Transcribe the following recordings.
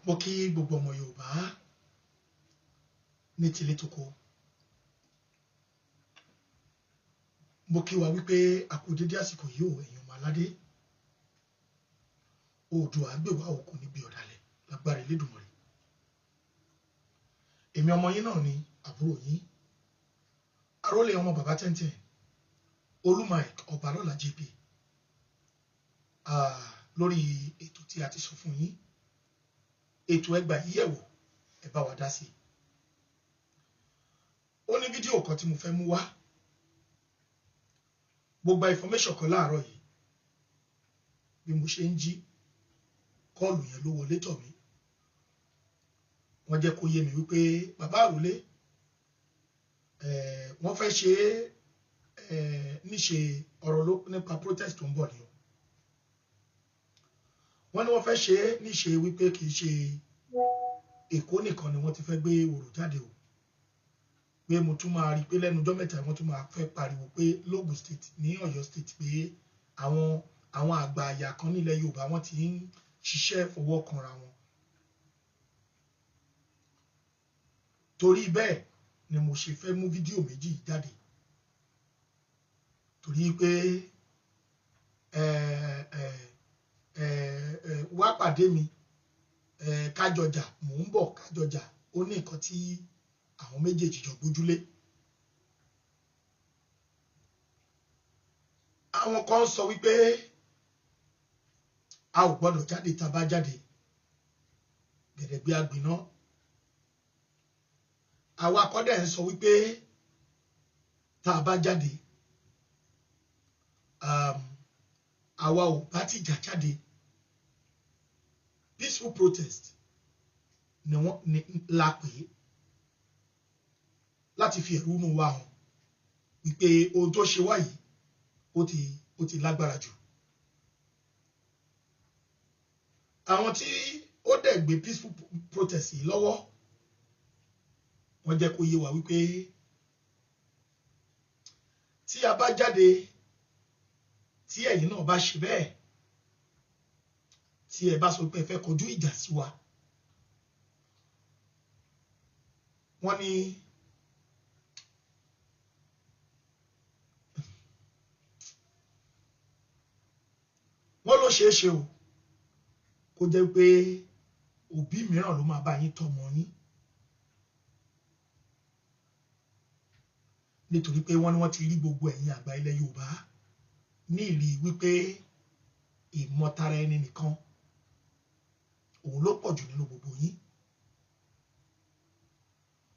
Mo kí gbogbo ọmọ Yorùbá ní tilé toko. Mo kí wa wípé a kú dédé àsìkò yìí o, ẹ̀yin ọmọ aládé. Oòduà gbè wá o, kò ní bí ọ̀dàlẹ̀ lágbára Elédùmarè. Èmi ọmọ yín náà ni àbúrò yín, Arólé ọmọ bàbá tẹ́ntẹ́n, Olú Mike Ọbalọ́lá JP, lórí ètò tí a ti sọ fún yín, ètò ẹgbà yíyẹ̀wò, ẹ bá wa dá sí i. Ó ní fídíò kan tí mo fẹ́ mú wá. Mo gba information kan láàárọ̀ yìí. Bí mo ṣe ń jí, call yẹn ló wọlé tọ̀ mí. Wọ́n jẹ́ kó yé mi wípé bàbá àròlé, wọ́n fẹ́ ṣe é níṣe ọ̀rọ̀ ló nípa protest tó ń bọ̀ ni o. Wọ́n ní wọ́n fẹ́ ṣe é níṣe wípé kì í ṣe Èkó nìkan ni wọ́n ti fẹ́ gbé orò jáde o, pé mo tún máa rí i pé lẹ́nu ọjọ́ mẹ́ta wọ́n tún máa fẹ́ pariwo pé l'Ógùn State, ní Ọ̀yọ́ State, pé àwọn àgbà àyà kan nílẹ̀ Yorùbá wọ́n ti ń ṣiṣẹ́ fọwọ́ kanra wọn. Torí bẹ́ẹ̀ ni mo ṣe fẹ́ mú fídíò méjì jáde, torí pé wá pàdé mi kájọjà, mò ń bọ̀ kájọjà, ó ní nǹkan tí àwọn méjèèjì jọ gbójúlé. Àwọn kan sọ wípé a ò gbọ́dọ̀ jáde, tá a bá jáde gẹ̀dẹ̀gbẹ́ àgbìná. Àwa akọ́dẹ̀ ń sọ wípé tá a bá jáde, àwa ò bá ti jà jáde. Peaceful protest ni wọ́n ní la pè é láti fi ẹ̀rú wa hàn wípé ohun tó ṣe wá yìí ó ti lágbára jù. Àwọn tí ó dẹ̀ gbé peaceful protest yìí lọ́wọ́, wọ́n jẹ́ kó yé wa wípé tí a bá jáde, tí ẹ̀yin náà bá ṣe bẹ́ẹ̀, tí ẹ bá sọ pé ẹ fẹ́ kọjú ìjà sí wa, wọ́n ní wọ́n ló ṣeé ṣe o kó jẹ́ pé òbí mìíràn ló máa bá yín tọ́mọ yín, nítorí pé wọ́n ní wọ́n ti rí gbogbo ẹ̀yin àgbà ilẹ̀ Yorùbá ní ìrí wípé ìmọ̀tara ẹni nìkan òun ló pọ̀ jù nínú gbogbo yín.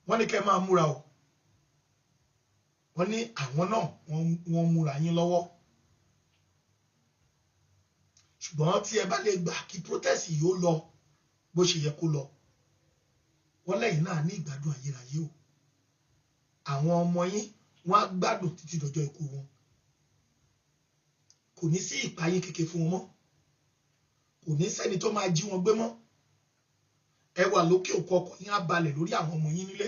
Wọ́n ní kẹ́ máa múra o. Wọ́n ní àwọn náà wọ́n múra yín lọ́wọ́, ṣùgbọ́n tí ẹ bá lè gbà kí protest yìí ó lọ bó ṣe yẹ kó lọ, wọ́n lẹ́yìn náà ní ìgbádùn ayérayé o. Àwọn ọmọ yín wọ́n á gbádùn títí dọjọ́ ikú wọn. Kò ní sí ìpayín kéke fún wọn mọ́, kò ní sẹ́ni tó máa jí wọn gbé mọ́. Ẹ wà lókè òkú, ọkọ̀ yín á balẹ̀ lórí àwọn ọmọ yín nílé.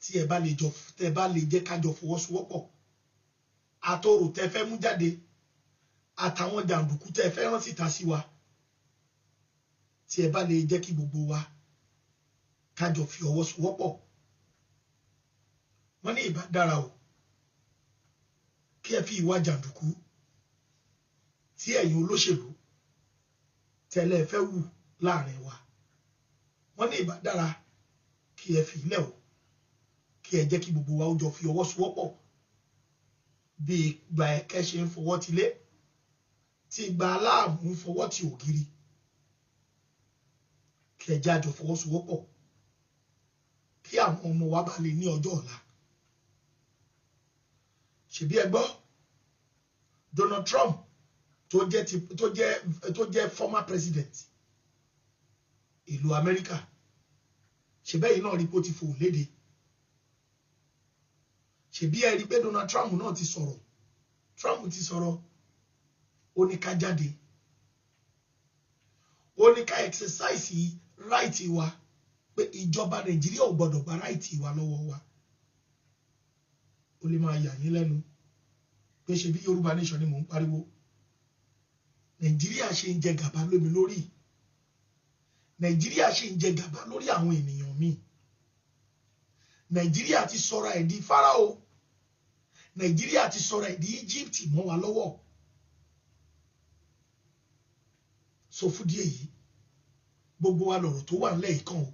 Tí ẹ bá lè jọ, tẹ bá lè jẹ́ kájọ fọwọ́sowọ́pọ̀, àtòrò tẹ fẹ́ mú jáde àtàwọn jàǹdùkú tẹ fẹ́ rán síta sí wa, tí ẹ bá lè jẹ́ kí gbogbo wa kájọ fi ọwọ́ sowọ́pọ̀, wọ́n ní ìbá dára o kí ẹ fi ìwà jàǹdùkú tí ẹ̀yin olóṣèlú tẹ́lẹ̀ fẹ́ wù láàrin wa, wọ́n ní ìbá dára kí ẹ fi ilẹ̀ o, kí ẹ jẹ́ kí gbogbo wa ó jọ fi ọwọ́ sowọ́pọ̀ bí ìgbà ẹ̀kẹ́ ṣe ń fọwọ́ tilé, tí ìgbà aláàmú ń fọwọ́ ti ògiri, kí ẹ jẹ́ àjọ fọwọ́sowọ́pọ̀ kí àwọn ọmọ wa bá lè ní ọjọ́ ọ̀la. Ṣebí ẹ gbọ́ Donald Trump tó jẹ́ former president ìlú Amẹ́ríkà, ṣebí ẹ̀yin náà rí pé ó ti fohùn léde? Ṣebí ẹ rí pé Donald Trump náà ti sọ̀rọ̀? Trump ti sọ̀rọ̀, ó ní ká jáde, ó ní ká exercise right wa, pé ìjọba Nàìjíríà ò gbọdọ̀ gba right wa lọ́wọ́ wa. Ó lè máa yà yín lẹ́nu pé ṣebí Yorùbá nation ni mò ń pariwo. Nàìjíríà ṣe ń jẹ gàba lómi lórí. Nàìjíríà ṣe ń jẹ gàba lórí àwọn ènìyàn mi. Nàìjíríà ti sọra ẹ̀ di Fáráò. Nàìjíríà ti sọra ẹ̀ di Egypt mọ́ wa lọ́wọ́. So fún díẹ̀ yìí, gbogbo wa lọ̀rọ̀ tó wà nílẹ̀ yìí kàn o.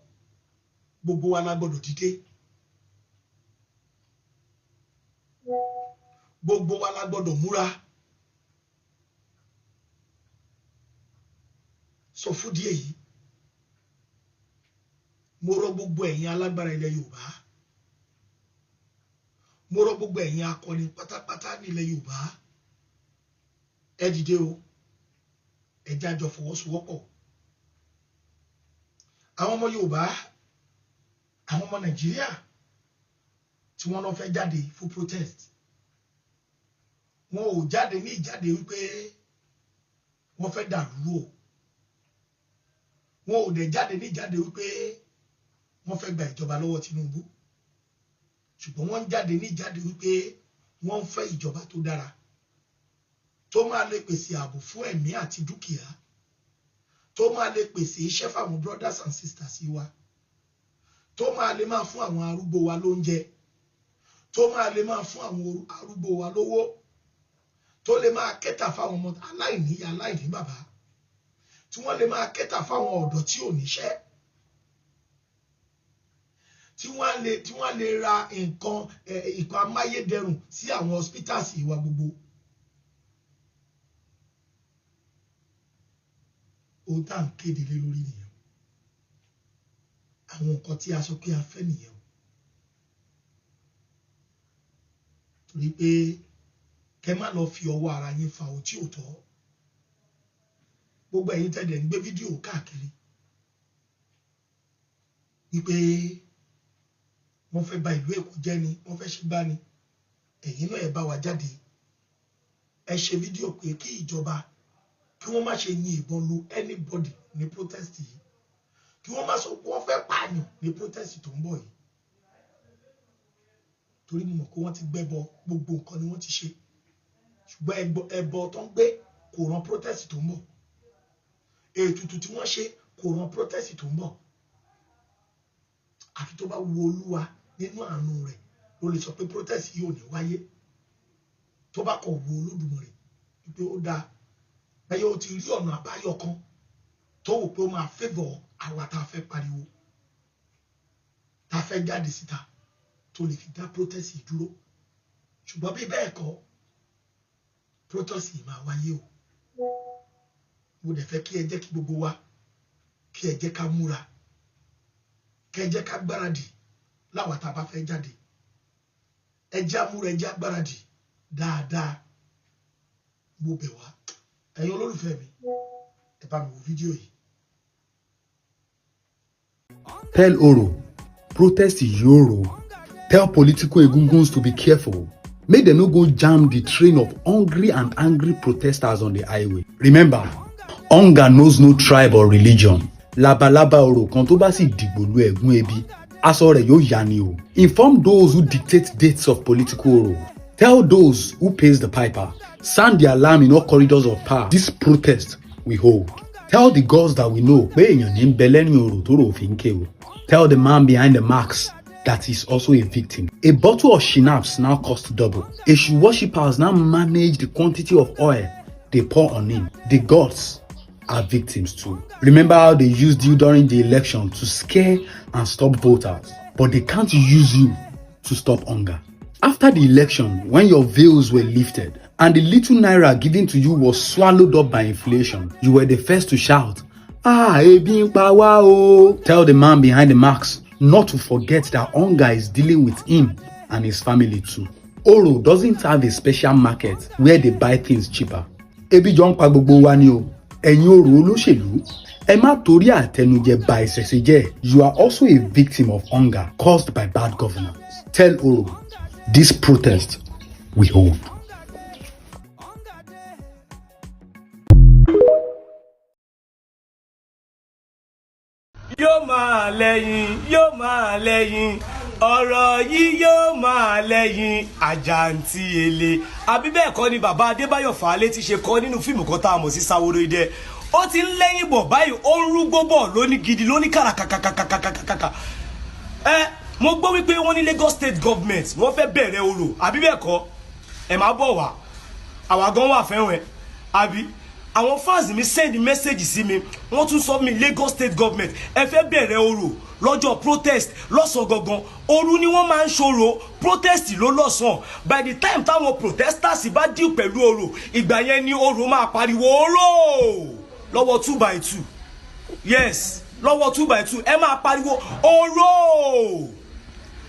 Gbogbo wa la gbọ́dọ̀ dìde. Gbogbo wa la gbọ́dọ̀ múra. So fún díẹ̀ yìí, mo rọ̀ gbogbo ẹ̀yin alágbára ilẹ̀ Yorùbá. Mo rọ̀ gbogbo ẹ̀yin akọni pátápátá nílẹ̀ Yorùbá. Ẹ dìde o. Ẹ jẹ́ á jọ fọwọ́sowọ́pọ̀. Àwọn ọmọ Yorùbá, àwọn ọmọ Nàìjíríà tí wọ́n lọ fẹ́ jáde fún protest, wọn ò jáde ní ìjáde wípé wọ́n fẹ́ dàlú o. Wọn ò dẹ̀ jáde ní ìjáde wípé wọ́n fẹ́ gba ìjọba lọ́wọ́ Tinubu. Ṣùgbọ́n wọ́n ń jáde ní ìjáde wípé wọ́n ń fẹ́ ìjọba tó dára, tó máa lè pèsè ààbò fún ẹ̀mí àti dúkìá, tó máa lè pèsè iṣẹ́ fáwọn brothers and sisters wa, tó máa lè máa fún àwọn arúgbó wa lóúnjẹ, tó máa lè máa fún àwọn arúgbó wa lówó, tó lè máa cater fáwọn ọmọ aláìníyá, aláìní bàbá, tí wọ́n lè máa cater fáwọn ọ̀dọ́ tí ò níṣẹ́, tí wọ́n lè ra nǹkan amáyédẹrùn sí àwọn hospitals wa gbogbo. Ohun tá à ń kéde lé lórí nìyẹn. Àwọn nǹkan tí a sọ pé a fẹ́ nìyẹn o. Torí pé kẹ má lọ fi ọwọ́ ara yín fa ohun tí ò tọ́. Gbogbo ẹ̀yin tẹ́lẹ̀ ń gbé fídíò káàkiri wípé wọ́n fẹ́ bà ìlú Èkó jẹ́ ni, wọ́n fẹ́ ṣe gbá ni, ẹ̀yin náà, ẹ bá wa jáde. Ẹ ṣe fídíò pé kí ìjọba kí wọ́n má ṣe yin ìbọn lu anybody ní protest yìí, kí wọ́n má sọ pé wọ́n fẹ́ pààyàn ní protest tó ń bọ̀ yìí. Torí mo mọ̀ pé wọ́n ti gbẹ́bọ, gbogbo nǹkan ni wọ́n ti ṣe, ṣùgbọ́n ẹbọ tó ń gbé kò ràn protest tó ń bọ̀. Ètùtù tí wọ́n ṣe kò ràn protest tó ń bọ̀. Àfi tó bá wu Olúwa nínú àánú rẹ̀ ló lè sọ pé protest yìí ò ní wáyé. Tó bá kọ̀ wu Olódùmarè wípé ó dáa bẹ́ẹ̀, ó ti rí ọ̀nà àbáyọ kan tó wò pé ó máa favour àwa tá a fẹ́ pariwo, tá a fẹ́ jáde síta, tó lè fi dá protest yìí dúró. Ṣùgbọ́n bí bẹ́ẹ̀ kọ́, protest yìí máa wáyé o. Mo dẹ̀ fẹ́ kí ẹ jẹ́ kí gbogbo wa, kí ẹ jẹ́ ká múra, kí ẹ jẹ́ ká gbáradì láwa tá a bá fẹ́ jáde. Ẹ jẹ́ á múra, ẹ jẹ́ á gbáradì dáadáa. Mo bẹ̀ wá, ẹ̀yin olólùfẹ́ mi, ẹ bá mi wo fídíò yìí. Tell Oro, protest Yoro. Tell political egunguns to be careful. Make them no go jam the train of hungry and angry protesters on the highway. Remember, hunger knows no tribe or religion. Labalábá orò kan tó bá sì dìgbò lu ẹ̀gún ebi, aṣọ rẹ̀ yóò ya ni o. Inform those who dictate dates of political oro. Tell those who pays the piper. Sound the alarm in all corridors of power. This protest we hold. Tell the gods that we know pé èèyàn ní ń bẹ lẹ́yìn orò tó rò fi ń ké o. Tell the man behind the mask that is also a victim. A bottle of schnapps now costs double. Eshu worshippers now manage the quantity of oil they pour on him. The gods are victims too. Remember how they used you during the election to scare and stop voters, but they can't use you to stop hunger. After the election, when your veils were lifted and the little naira given to you was swallowed up by inflation, you were the first to shout, "Ah, ebi ń pa wá o." Tell the man behind the mask not to forget that hunger is dealing with him and his family too. Oro doesn't have a special market where they buy things cheaper. Ebi jọ ń pa gbogbo wa ni o. Ẹ̀yin orò olóṣèlú, ẹ má torí àtẹnujẹ ba ìṣẹ̀ṣe jẹ́. You are also a victim of hunger caused by bad governance. Tell Oro, this protest we hold. Hunger dey. Yóò máa lẹ́yìn, yóò máa lẹ́yìn. Ọ̀rọ̀ yìí yóò máa lẹ́yìn àjàǹtí ele. Àbí bẹ́ẹ̀ kọ́ ni bàbá Adébáyọ̀ Fálétí ṣe kọ́ nínú fíìmù kan tá a mọ̀ sí Saworo Idẹ? Ó ti ń lẹ́yìn bọ̀ báyìí, ó ń rúgbó bọ̀ lóní gidi lóní kàràkàkàkàkàkàkà. Ẹ mo gbọ́ wípé wọ́n ní Lagos State Government, wọ́n fẹ́ bẹ̀rẹ̀ orò, àbí bẹ́ẹ̀ kọ́? Ẹ máa bọ̀ wá, àwa gan wà fẹ́ràn ẹ̀. Àbí àwọn fans mi send message sí mi, wọ́n tún sọ mi, Lagos State Government, ẹ fẹ́ bẹ̀rẹ̀ orò lọ́jọ́ protest lọ́sàn gangan. Òru ni wọ́n máa ń ṣòro protest ló lọ́sàn. By the time táwọn protesters bá deal pẹ̀lú orò, ìgbà yẹn ni orò máa pariwo orò lọ́wọ́ 2 by 2. Yes, lọ́wọ́ 2 by 2, ẹ máa pariwo orò.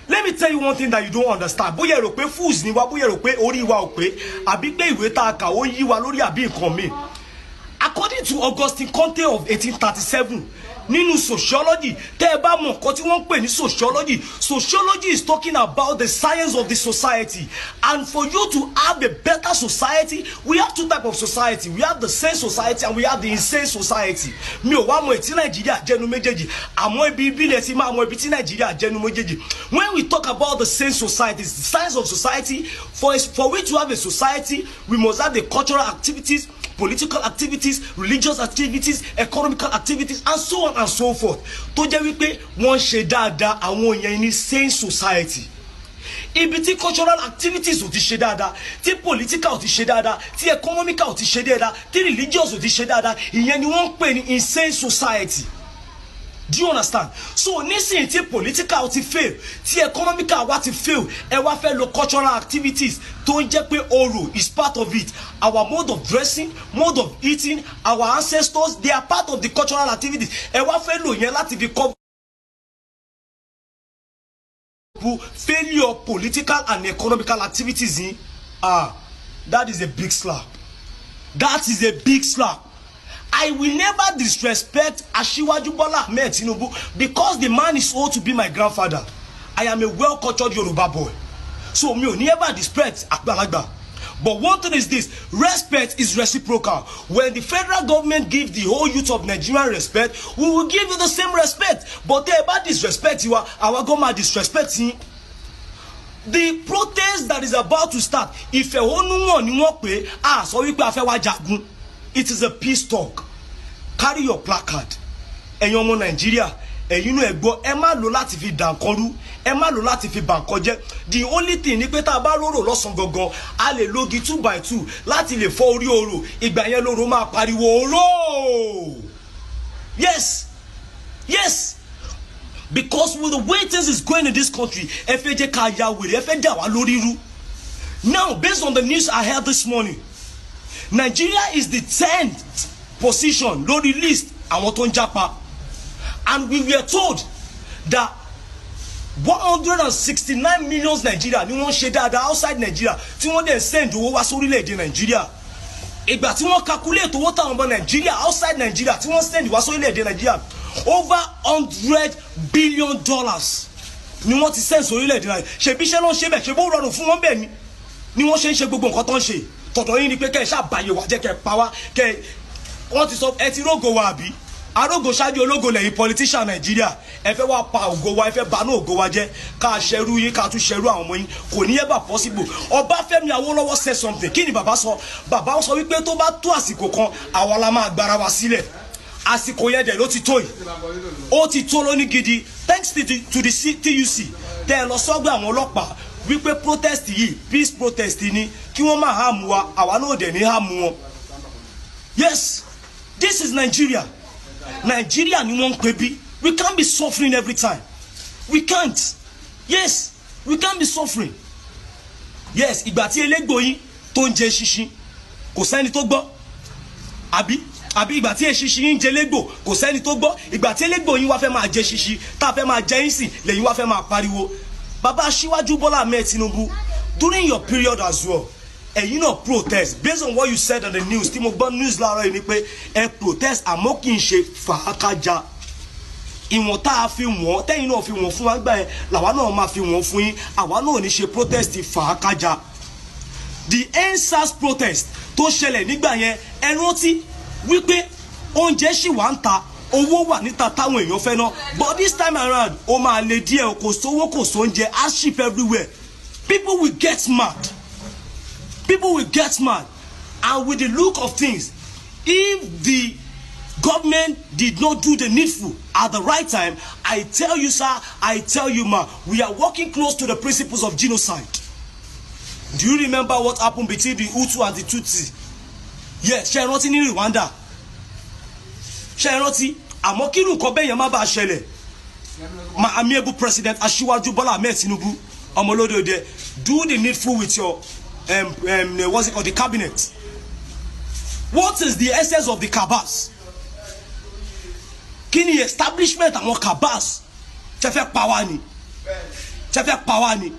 Let me tell you one thing that you don't understand. Bóyá ẹ rò pé fools ni wa, bóyá ẹ rò pé orí wa ò pé, àbí pé ìwé tá a kà ó yí wa lórí, àbí nǹkan mi. According to Augustin Comte of 1837 nínú sociology, tẹ́ ẹ bá mọ̀ nǹkan tí wọ́n ń pè ní sociology, sociology is talking about the science of the society. And for you to have a better society, we have two type of society: we have the sane society and we have the insane society. Mi ò wá mọ ètí Nàìjíríà jẹnu méjèèjì, àmọ́ ibi ìbílẹ̀ ti máa mọ ibi tí Nàìjíríà jẹnu méjèèjì. When we talk about the sane society, the science of society, for we to have a society, we must have the cultural activities, political activities, religious activities, economical activities and so on and so forth, tó jẹ́ wípé wọ́n ṣe dáadáa. Àwọn yẹn ní sane society. Ibi tí cultural activities ò ti ṣe dáadáa, tí political ò ti ṣe dáadáa, tí economical ò ti ṣe dáadáa, tí religious ò ti ṣe dáadáa, ìyẹn ni wọ́n ń pè ní insane society. Do you understand? So nísìnyí tí political ti fail, tí economical wa ti fail, ẹ wá fẹ́ lo cultural activities tó ń jẹ́ pé orò is part of it. Our mode of dressing, mode of eating, our ancestors, they are part of the cultural activities. Ẹ wá fẹ́ lò yẹn láti fi cover failure political and economical activities yín. Ah, that is a big slap. That is a big slap. I will never disrespect Asiwaju Bola Ahmed Tinubu because the man is old to be my grandfather. I am a well-cultured Yoruba boy. So mi ò ní ever disrespect àgbàlagbà. But one thing is this: respect is reciprocal. When the federal government give the whole youth of Nigeria respect, we will give you the same respect. But tẹ́ ẹ bá disrespect wa, àwa gan máa disrespect yín. The protest that is about to start, ìfẹ̀hónúhàn ni wọ́n pè é. A sọ wípé a fẹ́ wá jagun. It is a peace talk. Carry your placard. Ẹ̀yin ọmọ Nàìjíríà, ẹ̀yin inú ẹ̀ gbọ́, ẹ má lò láti fi dà nǹkan rú, ẹ má lò láti fi bà nǹkan jẹ́. The only thing ni pé tá a bá rorò lọ́sàn gangan, a lè logi 2 by 2 láti lè fọ́ orí orò. Ìgbà yẹn lóró máa pariwo oró. Yes, because with the way things is going in this country, ẹ fẹ́ jẹ́ ká ya wèrè, ẹ fẹ́ dà wá lórí rú. Now, based on the news I heard this morning, Nigeria is the 10th position lórí list àwọn tó ń jápa, and we were told that 169 million Nigeria ni wọ́n ń ṣe dáadáa outside Nigeria, tí wọ́n dẹ̀ send owó wá sórílẹ̀-èdè Nigeria. Ìgbà tí wọ́n calculate owó táwọn ọmọ Nigeria outside Nigeria tí wọ́n send wá sórílẹ̀-èdè Nigeria, over $100 billion ni wọ́n ti send sórílẹ̀-èdè Nigeria. Ṣèbí iṣẹ́ ló ń ṣe bẹ́ẹ̀? Ṣe bó rọrùn fún wọn bẹ́ẹ̀ ni wọ́n ṣe ń ṣe gbogbo nǹkan tó ń ṣe? Tọ̀dọ̀ yín ni pé kẹ́ ẹ ṣàbàyè wá jẹ́, kẹ́ ẹ pa wá, kẹ́ ẹ wọ́n ti sọ ẹ ti rógo wa, àbí arógo ṣáájú ológo lẹ́yìn politician Nàìjíríà. Ẹ fẹ́ wá pa ògo wa, ẹ fẹ́ banú ògo wa jẹ́, ká ṣẹrú yín, ká tún ṣẹrú àwọn ọmọ yín. Kò ní ever possible. Ọbáfẹ́mi Awólọ́wọ̀ said something. Kí ni bàbá sọ? Bàbá sọ wípé tó bá tó àsìkò kan, àwa la máa gbára wa sílẹ̀. Àsìkò yẹn dẹ̀ ló ti tó yìí, ó ti tó lóní gidi. Thanks to the TUC tẹ́ ẹ lọ sọ́gbà àwọn ọlọ́pàá wípé protest yìí, peace protest ni, kí wọ́n má harm wa. Àwa náà dẹ̀ ní harm wọn. Yes, this is Nigeria. Nigeria ni wọ́n ń pè bí. We can't be suffering every time. We can't. Yes, we can't be suffering. Yes, ìgbà tí elégbò yín tó ń jẹ ṣinṣin, kò sẹ́ni tó gbọ́, àbí? Àbí ìgbà tí eṣinṣin yín ń jẹ elégbò, kò sẹ́ni tó gbọ́? Ìgbà tí elégbò yín wá fẹ́ máa jẹ ṣinṣin, tá a fẹ́ máa jẹ yín sìn, lẹ́yìn wá fẹ́ máa pariwo. Bàbá Aṣíwájú Bọ́lá Ahmed Tinubu, during your period as well, ẹ̀yin náà protest. Based on what you said on the news tí mo gbọ́ news láàárọ̀ yìí ni pé ẹ protest, àmọ́ kì í ṣe fàákájà. Ìwọ̀n tá a fi wọ́n, tẹ́yìn náà fi wọ́n fún wa gbà yẹn, làwa náà máa fi wọ́n fún yín. Àwa náà ò ní ṣe protest fàákájà. The EndSARS protest tó ṣẹlẹ̀ nígbà yẹn, ẹ rántí wípé oúnjẹ ṣì wà ń ta. Owó wà níta táwọn èèyàn fẹ́ ná, but this time around, ó máa le díẹ̀ o. Kò sówó, kò sóúnjẹ, hardship everywhere. People will get mad, people will get mad. And with the look of things, if the government did not do the needful at the right time, I tell you, sir, I tell you, ma, we are working close to the principles of genocide. Do you remember what happened between the Hutu and the Tutsi? Yes. Ṣe é rántí ní Rwanda? Ṣe é rántí? Àmọ́ kí nǹkan bẹ́ẹ̀ yẹn má bàa ṣẹlẹ̀, my amiable President Aṣíwájú Bọ́lá Ahmed Tinubu, ọmọlódé, do the needful with your what's it called, the cabinet. What is the essence of the cabals? Kí ni establishment àwọn cabals? Ṣe fẹ́ pa wá ni? Ṣe fẹ́ pa wá ni?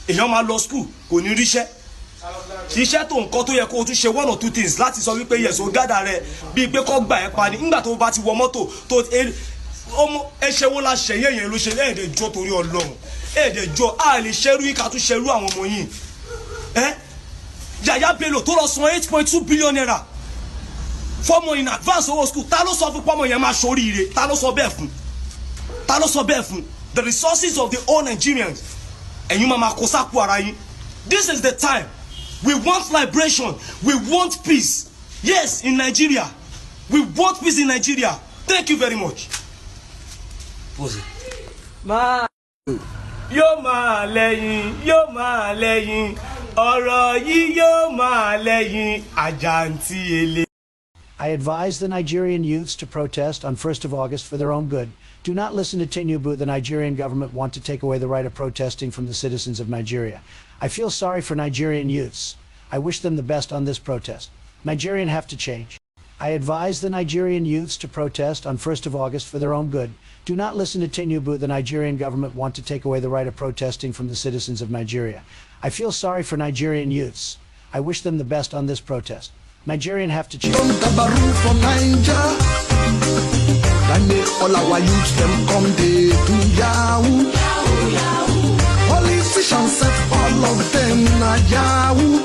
Èèyàn máa lọ school, kò ní ríṣẹ́. Iṣẹ́ tó nǹkan tó yẹ kó o tún ṣe one or two things láti sọ wípé yes, o gádà rẹ bíi pé kọ́ gbà ẹ́ pa ni. Nígbà tó bá ti wọ mọ́tò tó ọmọ ẹṣẹ wo la ṣẹyẹ yẹn ló ṣe ẹ̀ẹ́dẹ̀ jọ torí Ọlọ́run, ẹ̀ẹ́dẹ̀ jọ a lè ṣerú yìí ká tún ṣerú àwọn ọmọ yìí. Ẹ Yàyà Bello tó lọ san ₦8.2 billion fọmọ in advance owó school, ta ló sọ fún pọ́mọ yẹn máa ṣoríire? Ta ló sọ bẹ́ẹ̀ fún? Ta ló sọ bẹ́ẹ̀ fún? The resources of the whole Nigerians, ẹ̀yin máa ma kó sápò ara yín. This is the time we want liberation. We want peace, yes, in Nigeria. We want peace in Nigeria. Thank you very much. Máa yóò máa lẹ́yìn, yóò máa lẹ́yìn, ọ̀rọ̀ yìí yóò máa lẹ́yìn àjàǹtí ele. I advise the Nigerian youths to protest on 1st of August for their own good. Do not listen to Tinubu. The Nigerian government want to take away the right of protesting from the citizens of Nigeria. I feel sorry for Nigerian youths. I wish them the best on this protest. Nigerian have to change. I advise the Nigerian youths to protest on 1st of August for their own good. Do not listen to Tinubu. The Nigerian government want to take away the right of protesting from the citizens of Nigeria. I feel sorry for Nigerian youths. I wish them the best on this protest. Nigerian have to change. Don dabaru for Naija. That make all our youths them come dey do yahoo. Politicians sef, all of them na yahoo.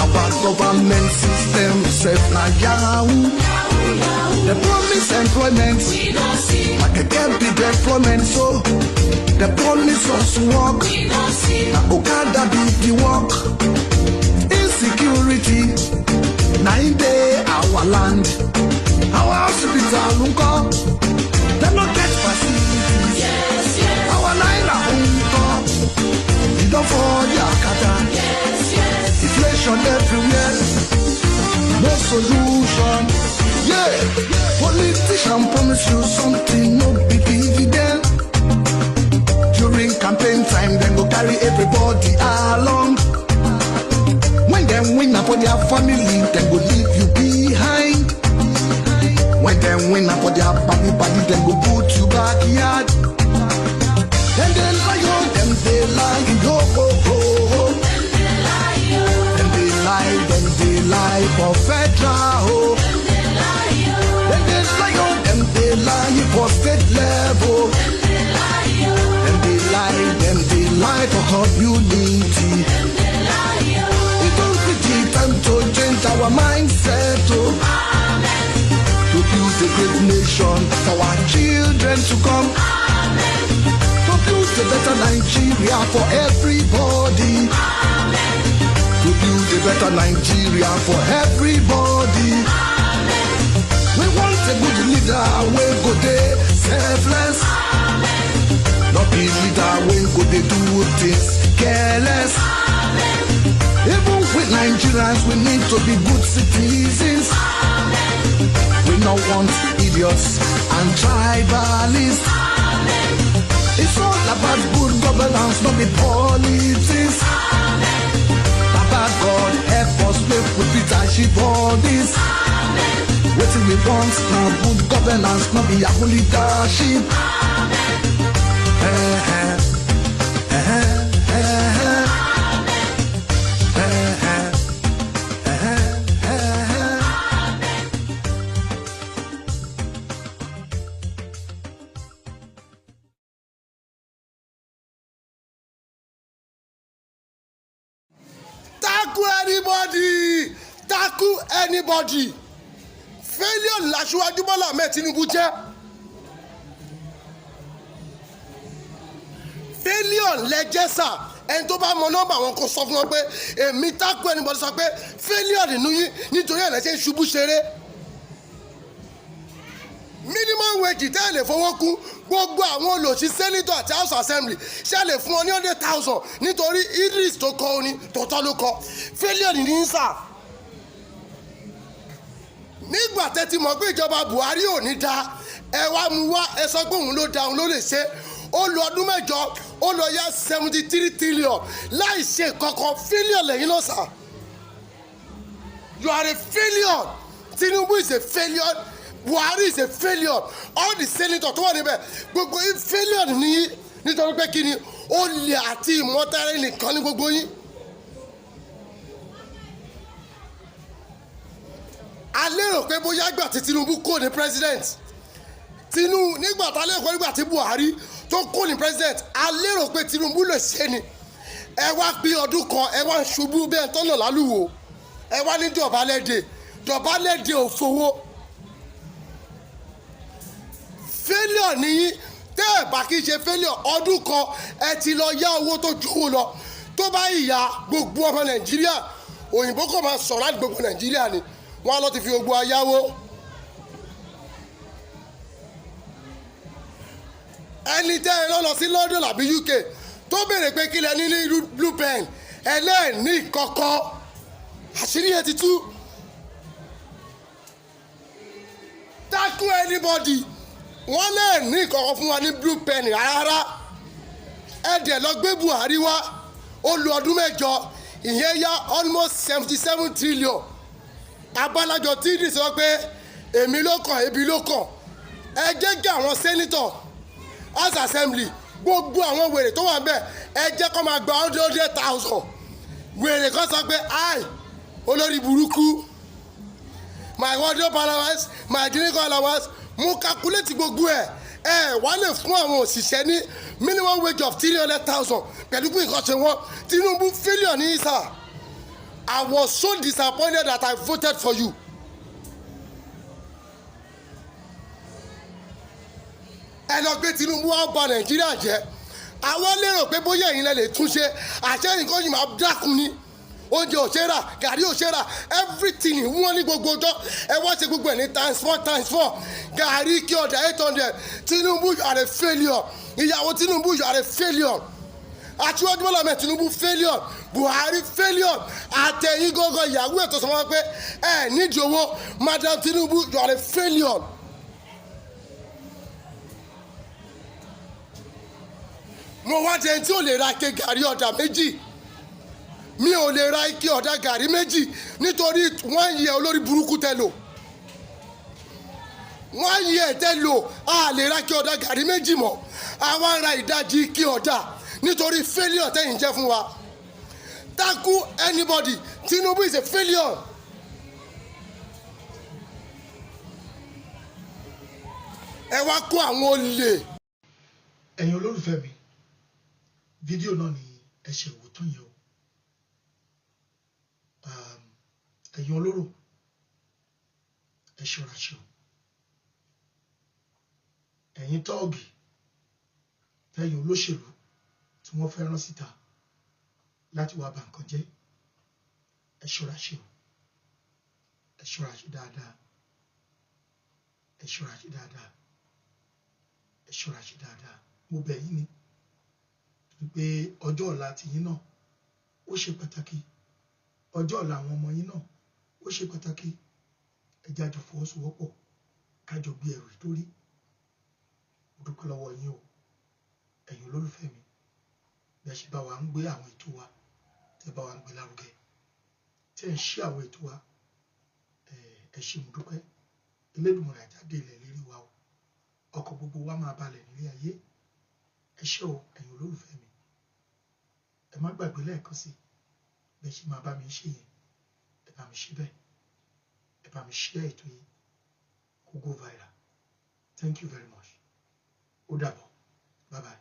Our government system sef na yahoo. They promise employment, like a get big employment, so they promise us work. Na Okada be the work. Insecurity na im dey our land. Our hospital ńkọ́? Dem no get facilities. Our naira ńkọ́? E don fall yakata. Inflation everywhere, no solution. Yeah, politician promise you something, no be dividend. During campaign time, dem go carry everybody along. When dem win, na for their family, dem go leave you behind. When dem win, na for their body body, dem go put you backyard. Dem dey lie oh, dem dey lie yo oh oh oh. Dem dey lie, dem dey lie for federal oh. Dem dey lie oh, dem dey lie for state level. Dem dey lie, dem dey lie for community. E don reach the time to change our mindset oh. To build a great nation for our children to come. To build a better Nigeria for everybody. To build a better Nigeria for everybody. We want a good leader wey go dey selfless. Not be leader wey go dey do things careless. Even with Nigerians, we need to be good citizens. We no want idiots and tribalists. It's all about good governance, not be politics. Baba God help us make we beat achieve all this. Wetin we want na good governance, not be yahoo leadership. Eh, eh, eh, eh, eh. Eh, eh, eh, eh, eh. Tackle anybody, tackle anybody. Failure l'Aṣíwájú Bọ́lá Ahmed Tinubu jẹ́. Failure lẹ́jẹ́ sà. Ẹni tó bá mọ nọ́mbà wọn kò sọ fún wọn pé èmi tákù anybody sọ pé failure nínú yín, nítorí ẹ̀ lẹ́sẹ̀ ń ṣubú ṣeré. Minimum wage tẹ́ ẹ lè fowó kún, gbogbo àwọn olòṣì senator àti House Assembly ṣe lè fún ọ ní 100,000 nítorí Idris tó kọ orin tòótọ́ ló kọ. Failure ní sà. Nígbà tẹ́ ti mọ̀ pé ìjọba Buhari ò ní da, ẹ wá mú wá, ẹ sọ pé òun ló da, òun ló lè ṣe. Ó lo ọdún 8, ó lọ yá 73 trillion láì ṣe kankan. Failure lẹ́yìn náà sà. You are a failure. Tinubu is a failure, Buhari is a failure, all the senators tó wà níbẹ̀, gbogbo yín failure ní, nítorí pé kí ni? Olè àti ìmọ̀tara nìkan ní gbogbo yín. A lérò pé bóyá gbà tí Tinubu kò ní president, Tinubu nígbà tá a lérò pé nígbà tí Buhari tó kò ní president, a lérò pé Tinubu lè ṣe ni. Ẹ wá pín ọdún kan, ẹ wá ń ṣubú bẹ́ẹ̀ tọ́nà lálùwò. Ẹ wá ní dọ̀bálẹ̀ dè, dọ̀bálẹ̀ dè òfowó. Failure nìyí. Tẹ́ ẹ̀ bá kí ṣe failure, ọdún kan ẹ ti lọ yá owó tó ju lọ. Tó bá ìyá gbogbo ọmọ Nàìjíríà, òyìnbó kò máa sọ̀rọ̀ láti gbogbo Nàìjíríà ni wọ́n á lọ ti fi gbogbo ayáwó. Ẹni tẹ́ ẹ lọ sí London àbí UK tó béèrè pé kí lẹ ní ní blue pen, ẹlẹ́ẹ̀ní kọ̀ọ̀kan, àṣírí ẹ ti tú. Tackle anybody, wọ́n lẹ́ẹ̀ní kọ̀ọ̀kan fún wa ní blue pen rárá. Ẹ dẹ̀ lọ gbé Buhari wá, ó lu ọdún 8, ìyẹn yá almost 77 trillion. Abalajọ tí ìdí sọ pé èmi ló kàn, ebi ló kàn. Ẹ jẹ́ kí àwọn senator, House Assembly, gbogbo àwọn wèrè tó wà bẹ́ẹ̀, ẹ jẹ́ kó máa gba 100,000. Wèrè kan sọ pé ai olórí burúkú, my wardrobe allowance, my drink allowance, mo calculate gbogbo ẹ̀. Ẹ wá lè fún àwọn òṣìṣẹ́ ní minimum wage of 300,000 pẹ̀lú bí nǹkan ṣe wọ́n. Tinubu, failure ní sà. I was so disappointed that I voted for you. Ẹ lọ gbé Tinubu wá bà Nàìjíríà jẹ́. Àwọn lérò pé bóyá ẹ̀yin lẹ lè túnṣe, àṣẹ nǹkan yìí máa dákun ni. Oúnjẹ ò ṣe rà, gàrí ò ṣe rà, everything wọ́n ní gbogbo ọjọ́. Ẹ wá ṣe gbogbo ẹ̀ ní times four, times four. Gàrí kí ọ̀dà 800. Tinubu, you are a failure. Ìyàwó Tinubu, you are a failure. Aṣíwájú Bọ́lá Ahmed Tinubu, failure. Buhari, failure. Àtẹ̀yìn gángan, ìyàwó ètò sọ wọn pé ẹ nídìí owó. Madam Tinubu, you are a failure. Mo wá jẹun tí ò lè ra ike gàrí ọ̀dà méjì, mi ò lè ra ike ọ̀dà gàrí méjì nítorí wọ́n yẹ olórí burúkú tẹ lò, wọ́n yẹ tẹ lò. A lè ra ike ọ̀dà gàrí méjì mọ́, àwa ń ra ìdajì ike ọ̀dà nítorí failure tẹ̀yìn jẹ́ fún wa. Tackle anybody, Tinubu is a failure. Ẹ wá kó àwọn olè. Ẹ̀yin olólùfẹ́ mi, fídíò náà ni ẹ ṣe wò tán yẹn o. Ẹ̀yin olóró, ẹ ṣọ́ra ṣe o. Ẹ̀yin tọ́ọ̀gì tẹ̀yin olóṣèlú tí wọ́n fẹ́ rán síta láti wá bà nǹkan jẹ́, ẹ ṣọ́ra ṣe o. Ẹ ṣọ́ra ṣe dáadáa, ẹ ṣọ́ra ṣe dáadáa, ẹ ṣọ́ra ṣe dáadáa. Mo bẹ̀ yín ni pé ọjọ́ ọ̀la tiyín náà ó ṣe pàtàkì, ọjọ́ ọ̀la àwọn ọmọ yín náà ó ṣe pàtàkì. Ẹ jẹ́ àjọ fọwọ́sowọ́pọ̀ kájọ gbé ẹrù ìdórí. Mo dúpẹ́ lọ́wọ́ yín o, ẹ̀yin olólùfẹ́ mi, bí ẹ ṣe bá wa ń gbé àwọn ètò wa, tẹ́ bá wa ń gbé lárugẹ, tẹ́ ń ṣí àwọn ètò wa. Ẹ ṣé, mo dúpẹ́. Elédùmarè àjáde ilẹ̀ lérí wa o, ọkọ̀ gbogbo wa máa balẹ̀ nílé ayé. Ẹ ṣé o, ẹ̀yin olólùfẹ́ mi. Ẹ má gbàgbé lẹ́ẹ̀kan sí bẹ́ẹ̀ ṣe máa bá mi ṣe yẹn, ẹ bá mi ṣe bẹ́ẹ̀, ẹ bá mi share ètò yìí kó go viral. Thank you very much. Ó dàbọ̀, bye bye.